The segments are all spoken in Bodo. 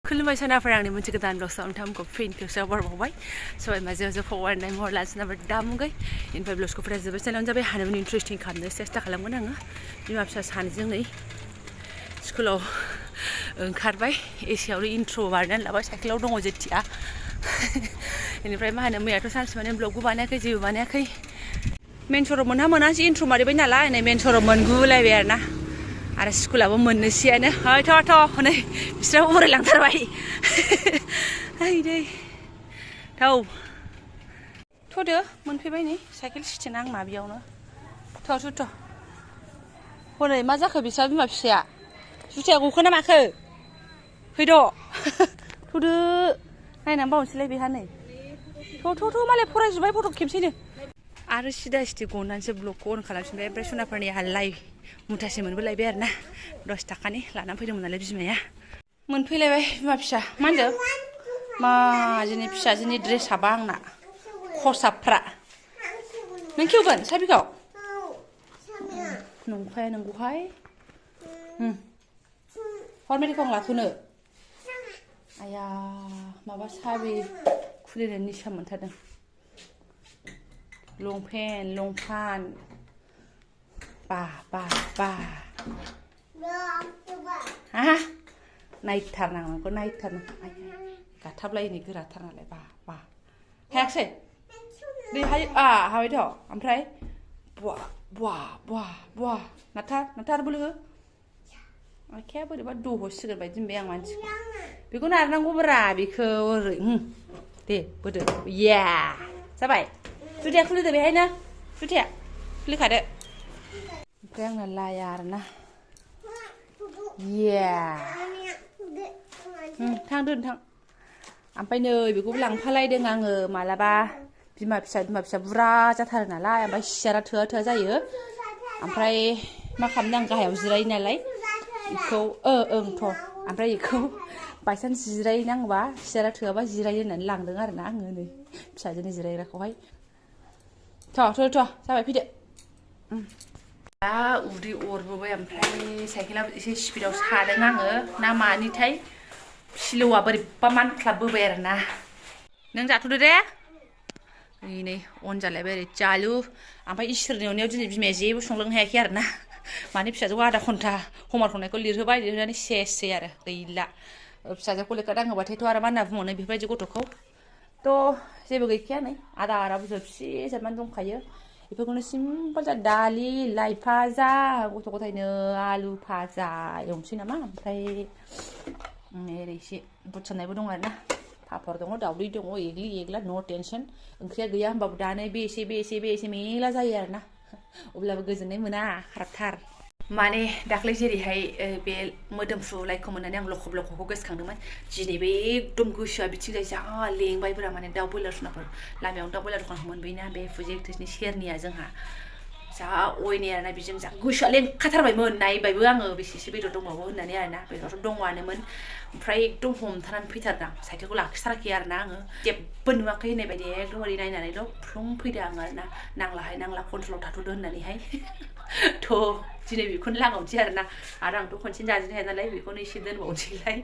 खुलुमबाय सनाफोर आंनि मोनसे गोदान ब्लगसआव नोंथांमोनखौ फिन खेबसेयाव बरायबावबाय सबाय माजे माजे फवारनाय महर लासिनाबो दामुगै इनिफ्राय ब्लगखौ फरा जोबोद चेनेलावनो जाबाय हानायमानि इन्टारेस्टिं खालामनो सेस्था खालामगोन आङो बिमा फिसा सानैजों नै स्कुलाव ओंखारबाय एसेयावनो इन्ट्र' बारनानै लाबाय साइकेलाव दङ जेथिया इनिफ्राय मा होनो मैयाथ' सानसे माने ब्लगबो बानायाखै जेबो बानायाखै मेन सराव मोनहा मोनासै इन्ट्र' मारिबाय नालाय नै मेन सराव मोनगुलायबाय आरोना आरो स्कुलाबो मोननोसैयानो ओइ थ' नै बिस्राबो बरायलांथारबाय ओइ दै थ'दो मोनफैबाय नै साइकेल सिटिना आं माबियावनो थ' हनै मा जाखो बिस्रा बिमा फिसाया जुथाया गखोना माखो फैद' थ'दो नायनानै बावनोसैलाय बेहा नै थ' मालाय फरायजोब्बाय फट' खेबसैनो आरो सिदा सिदि गनानैसो ब्लगखौ अन खालामफिनबाय ओमफ्राय सनाफोरनिहा लाइभ मुथासे मोनबोलायबाय आरोना 10 थाखानि लानानै फैदोंमोन नालाय बिमाया मोनफैलायबाय बिमा फिसा मा होनदों माजिनि फिसाजोनि ड्रेसाबा आंना खसाबफ्रा नों खेवगोन साबिखौ नंखाया नंगौहाय हर मेडिखौ आं लाथ'नो आया माबा साबि खुलिनो निसा मोनथारदों लंफान बा हा नायथारनांगौ गाथाबलायनि गोराथार नालाय बा हायाखिसै दै हाबायथ' ओमफ्राय बुवा नाथार बोलो हो आखाया बोरैबा दह'सिगोन बायदि मोनबाय आं मानसिखौ बेखौ नारनांगौब्रा बेखौ ओरै दे बोदो या जाबाय जुथाया खुलिदो बेहायनो जुथाया खुलिखादो ओमफ्राय आंना लाया आरोना या थां ओमफ्राय नै बेखौबो लांफालायदों आङो मालाबा बिमा फिसा बुरजा जाथारो नालाय ओमफ्राय सियारा थोआ जायो ओमफ्राय मा खालामनो आं गाहायाव जिरायो नालाय बेखौ ओमफ्राय बेखौ बायसान्स जिरायनांगौबा सियारा थोआबा जिरायो होननानै लांदों आरोना आङो नै फिसाजोनि जिरायग्राखौहाय थ' जाबाय फैदो दा उदै अरबोबाय ओमफ्राय साइकेलाबो एसे स्पिडाव सादों आङो ना मानिथाय फिलौआ बोरैबा मानख्लाबबोबाय आरोना नों जाथ'दो दे नै अन जालायबाय ओरै चालु ओमफ्राय इसोरनि अननायाव दिनै बिमाया जेबो संलोंनो हायाखै आरोना माने फिसाजोखौ आधा घन्टा हमार्क हरनायखौ लिरहोनानै सेससै आरो गैला फिसाजोखौ लेखा दाङोबाथायथ' आरो मा होनना बुंबावनो बेफोरबायदि गथ'खौ थ' जेबो गैखाया नै आदाराबो जोबनानै दंखायो बेफोरखौनो सिम्पोल जा दालि लाइ भाजा गथ' गथायनो आलु भाजा एवनोसै नामा ओमफ्राय ओरै एसे बुट साननायबो दं आरोना पापर दङ दावदै दङ एग्ला नो टेनसन ओंख्रिया गैया होमबाबो दानो बे एसे मेला जायो आरोना अब्लाबो गोजोननाय मोना खाराबथार माने दाख्लै जेरैहाय बे मोदोमफ्रुलायखौ मोननानै आं लखबखौ गोसोखांदोंमोन दिनैबो एकदम गोसोआ बिथिंजाय जा लेंबायब्रा माने दाउ बयलार सुनाफोर लामायावनो दाउ बयलार दखान मोनबोयोना बे फुजि एक्ट्रेसनि सेरनिया जोंहा जा अयनाय आरोना बेजों जा गोसोआ लेंखाथारबायमोन नायबायबो आङो बेसेसो बेदर दंबावो होननानै आरोना बेदरथ' दङआनोमोन ओमफ्राय एकदम हमथानानै फैथारदां साइकेलखौ लाखिथाराखै आरोना आङो जेबो नुवाखै होननाय बायदि एकदम ओरै नायनानैल' फ्लुं फैदो आङो आरोना नांला कन्ट्रलाव थाथ'दो होननानैहाय थ' दिनै बेखौनो लागावनोसै आरोना आरो आंथ' खनसेनो जाजोबनो हाया नालाय बेखौनो एसे दोनबावनोसैलाय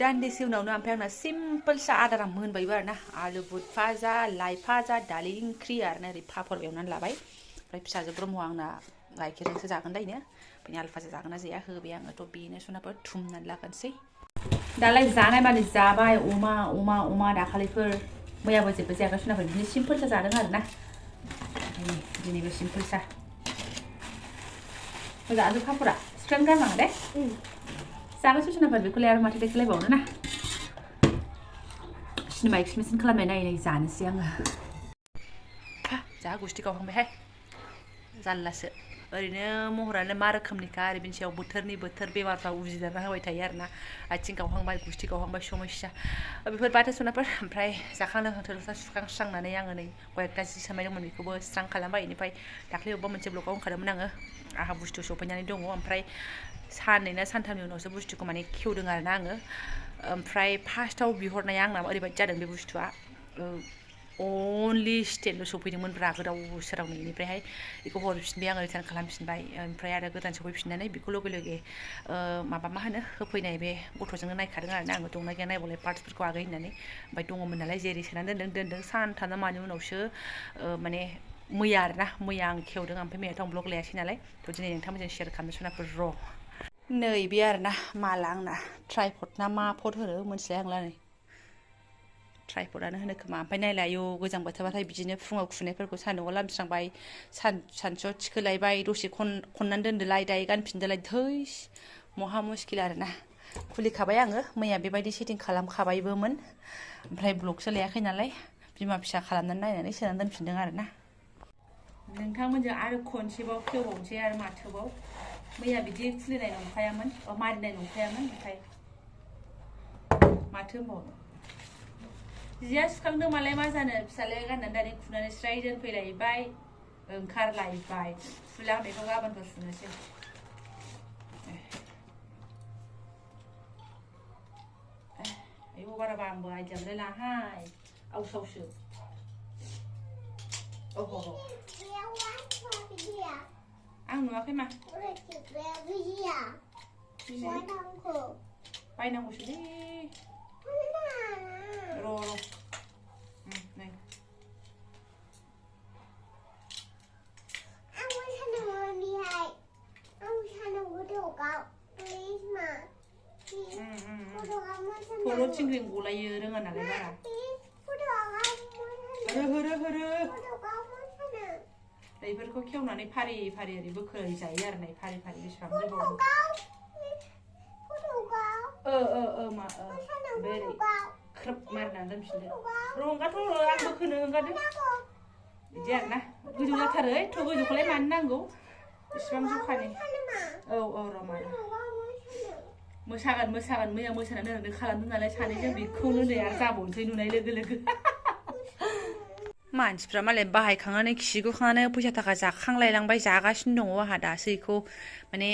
दान्दिसे उनावनो ओमफ्राय आंना सिम्पोलसा आदारा मोनबायबो आरोना आलु बुट भाजा लाइ भाजा दालि ओंख्रि आरोना ओरै पापर एवनानै लाबाय ओमफ्राय फिसाजो ब्रह्मआ आंना गाइखेरजोंसो जागोन दायनो ओमफ्राय आलु भाजा जागोन ना जाया होबाय आङोथ' बेनो सनाफोर थुमनानै लागानोसै दालाय जानाय माने जाबाय अमा दाखालिफोर मैयाबो जेबो जायाखै सनाफोर बिदिनो सिम्पोलसा जादों आरोना दिनैबो सिम्पोलसा जादो पापरा सिख्रेम गारनाङा दे जागासै सनाफोर बेखौलाय आरो माथो देखायलायबावनो ना सिनेमा एक्सप्रेसन खालामनाय नायै जानोसै आङो जा गुस्थि गावहांबायहाय जारलासो ओरैनो महरानो मा रोखोमनिखा आरो बिनि सायाव बोथोरनि बोथोर बेमारफ्रा उजिदेरना होबाय थायो आरोना आथिं गावहांबाय गुस्थि गावहांबाय समस्या बेफोर बाथो सनाफोर ओमफ्राय जाखां लोंखां थोरस्रा सुखांस्रांनानै आङो नै कयेकथा जि सोमनाय दंमोन बेखौबो स्रां खालामबाय बेनिफ्राय दाख्लै अबेबा मोनसे ब्लगाव ओंखारदोंमोन आङो आंहा बुस्थु सफैनानै दङ ओमफ्राय साननै ना सानथामनि उनावसो बुस्थुखौ माने खेवदों आरोना आङो ओमफ्राय फार्स्टआव बिहरनाया आंना ओरैबायदि जादों बे बुस्थुआ only स्टेनल' सफैदोंमोन ब्रा गोदाव सोरावनो बेनिफ्रायहाय बेखौ हरफिनबाय आङो रिटार्न खालामफिनबाय ओमफ्राय आरो गोदान सफैफिननानै बेखौ लगे लगे माबा मा होनो होफैनाय बे गथ'जोंनो नायखादों आरोना आङो दंना गैया नायबालाय पार्ट्सफोरखौ आगै होननानै ओमफ्राय दङमोन नालाय जेरै सोनानै दोनदों सानथाम ना मानि उनावसो माने मैया आरोना मैया आं खेवदों ओमफ्राय मैयाथ' आं ब्लग लायासै नालाय थ' दिनै नोंथांमोनजों शेयार खालामनो सनाफोर र' नैबे आरोना माला आंना ट्राइपड ना मा पड होनो मोनथिलाय आंला नै ट्राइपडआनो होनो खोमा ओमफ्राय नायलाय आयौ गोजां बोथोरबाथाय बिदिनो फुङाव खुनायफोरखौ सान्दुंआव लामस्रांबाय सानसुआव थिखोलायबाय दसे खननानै दोनदोलाय दायो गानफिनदोलाय थैस महा मुस्किल आरोना खुलिखाबाय आङो मैया बेबायदि सेटिं खालामखाबायबोमोन ओमफ्राय ब्लगसो लायाखै नालाय बिमा फिसा खालामनानै नायनानै सोनानै दोनफिनदों आरोना नोंथांमोनजों आरो खनसेबाव खेवबावनोसै आरो माथोबाव मैया बिदि खुलिनाय नंखायामोन मारिनाय नंखायामोन ओमफ्राय माथो होनबावनो जिया सुखांदों मालाय मा जानो फिसालाया गाननानै दानि खुनानै स्राय दोनफैलायबाय ओंखारलायबाय सुला बेखौ गाबोनफोर सुनोसै आयौ बाराबा आंबो आइदिया मोनलाय लाहाय आवसावसो आं नुवाखै मा बायनांगौसोलै र' नै खर' थिंग्रिं गलायो रोङा नालाय बारा होरो बेफोरखौ खेवनानै फारि फारि ओरै बोखोरै जायो आरो नै फारि फारि बेसेबां गोबाव मा बे ओरै ख्रोब मारिनानै दोनफिनदो रंगाथ' आं बोखोनो ओंखारदों बिदि आरोना गोजौ जाथारो थ' गोजौखौलाय मानो नांगौ इसिबां जखानि र' मानो मोसागोन मैया मोसानानै ओरैनो खालामदों नालाय सानैजों बेखौनो नै आरो जाबावनोसै नुनाय लोगो लोगो मानसिफ्रा मालाय बाहायखांनानै खिगुखांनानै फैसा थाखा जाखांलायलांबाय जागासिनो दङ आंहा दासो बेखौ माने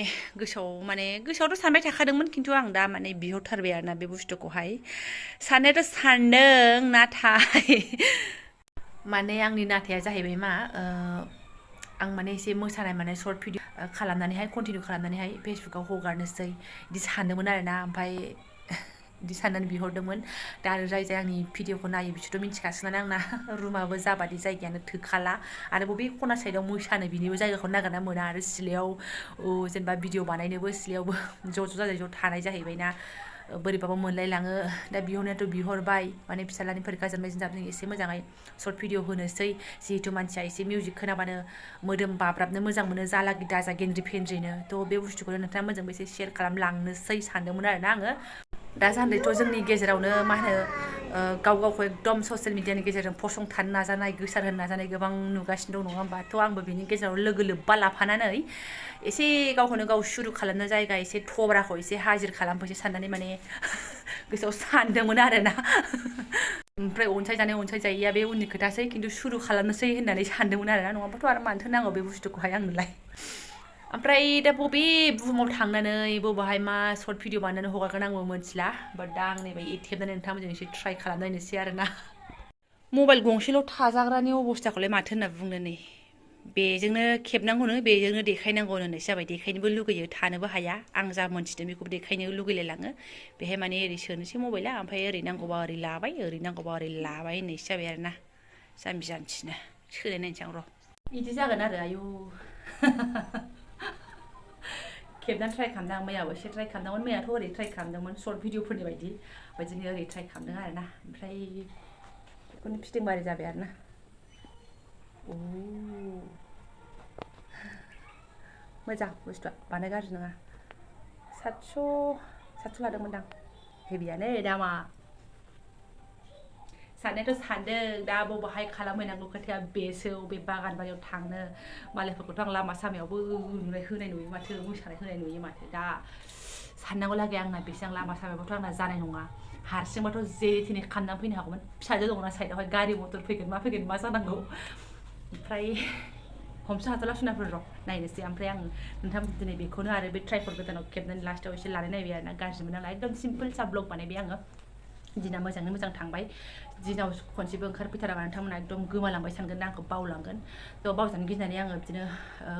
गोसोआवथ' सानबाय थाखादोंमोन खिन्थु आं दा माने बिहरथारबाय आरोना बे बुस्थुखौहाय साननायाथ' सानदों नाथाय माने आंनि नाथाया जाहैबाय मा आं माने एसे मोसानाय माने सर्ट भिडिअ खालामनानैहाय कन्टिनिउ खालामनानैहाय फेसबुकाव हगारनोसै बिदि सानदोंमोन आरोना ओमफ्राय बिदि साननानै बिहरदोंमोन दा आरो जाय आंनि भिडिअखौ नायो बिसोरथ' मिथिखासिगोन आंना रुमाबो जाबादि जायगायानो थोखाला आरो बबे खना साइडआव मोसानो बिनिबो जायगाखौ नागिरना मोना आरो सिलायाव जेनेबा भिडिअ बानायनोबो सिलायावबो ज' जाजाय ज' थानाय जाहैबायना बोरैबाबा मोनलायलाङो दा बिहरनायाथ' बिहरबाय माने फिसालानि फरिखा जोबनायजों जाबजों एसे मोजाङै सर्ट भिडिअ होनोसै जिहेतु मानसिया एसे मिउजिक खोनाबानो मोदोम बाब्राबनो मोजां मोनो जालागि दाजा गेन्द्रि फेन्द्रिनो थ' बे बुस्थुखौनो नोंथांमोनजोंबो एसे शेयार खालामलांनोसै सानदोंमोन आरोना आङो दासान्दिथ' जोंनि गेजेरावनो मा होनो गावखौ एकदम ससियेल मिडियानि गेजेरजों फसंथानो नाजानाय गोसारहोनो नाजानाय गोबां नुगासिनो दं नङा होमबा थ' आंबो बेनि गेजेराव लोगो लोब्बा लाफानानै एसे गावखौनो गाव सुरु खालामनो जायगा एसे थब्राखौ एसे हाजिर खालामफैसै साननानै माने गोसोआव सानदोंमोन आरोना ओमफ्राय अनसायजायैया बे उननि खोथासै खिन्थु सुरु खालामनोसै होननानै सानदोंमोन आरोना नङाबाथ' आरो मानोथो नांगौ बे बुस्थुखौहाय आंनोलाय ओमफ्राय दा बबे बुहुमाव थांनानै बबेहाय मा सर्ट भिडिअ बानायनानै हगारगोन आंबो मिथिला बाट दा आं नैबे खेबनानै नोंथांमोनजों एसे ट्राइ खालामनायनोसै आरोना मबाइल गंसेल' थाजाग्रानि अबस्थाखौलाय माथो होनना बुंनो नै बेजोंनो खेबनांगौनो बेजोंनो देखायनांगौनो होननायसो जाबाय देखायनोबो लुगैयो थानोबो हाया आं जा मोनथिदों बेखौबो देखायनो लुगैलायलाङो बेहाय माने ओरै सोनोसै मबाइला ओमफ्राय ओरै नांगौबा ओरै लाबाय ओरै नांगौबा ओरै लाबाय होननायसो जाबाय आरोना जाम्बि जानथिनो सोलाय नायनोसै आं र' बिदि जागोन आरो आयौ खेबनानै ट्राइ खालामदों आं मैयाबो एसे ट्राइ खालामदोंमोन मैयाथ' ओरै ट्राइ खालामदोंमोन सर्ट भिडिअफोरनि बायदि बिदिनो ओरै ट्राइ खालामदों आरोना ओमफ्राय बेखौनो फिदिंबारि जाबाय आरोना मोजां बुस्थुआ बानाय गाज्रि नङा 700 लादोंमोनदां हेभियानो दामा साननायाथ' सानदों दा बबेहाय खालामहैनांगौ खोथाया बेसो बे बागान बारियाव थांनो मालायफोरखौथ' आं लामा सामायावबो होनाय नुयो माथो मोसानाय होनाय नुयो माथो दा साननांगौ लागै आंना बेसे आं लामा सामायावथ' आंना जानाय नङा हारसिंबाथ' जेथेने खालामनानै फैनो हागौमोन फिसाजो दंना साइडआवहाय गारि मटर फैगोन मा जानांगौ ओमफ्राय हमनो हाथ'ला सुनाफोर र' नायनोसै ओमफ्राय आं नोंथां दिनै बेखौनो आरो बे ट्राइपड गोदानाव खेबनानै लास्टआव एसे लानाय नायबाय आरोना गाज्रि मोना एकदम सिम्पोल सा ब्लग बानायबाय आङो दिना मोजाङै मोजां थांबाय दिनाव खनसेबो ओंखारफैथाराबा नोंथांमोना एकदम गोमालांबाय सानगोन ना आंखौ बावलांगोन थ' बावजानो गिनानै आङो बिदिनो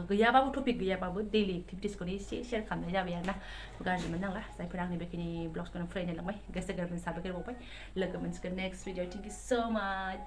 गैयाबाबो टपिक गैयाबाबो दैलि एक्टिभिटिसखौनो एसे शेयार खालामनाय जाबाय आरो ना गाज्रि मोननांला जायफोरा आंनि बेखिनि ब्लग्सखौनो फरायनाय लांबाय गोसो गोरबोनि साबायखर बावबाय लोगो मोनसिगोन नेक्स्ट भिडिअ थेंक इउ सो माच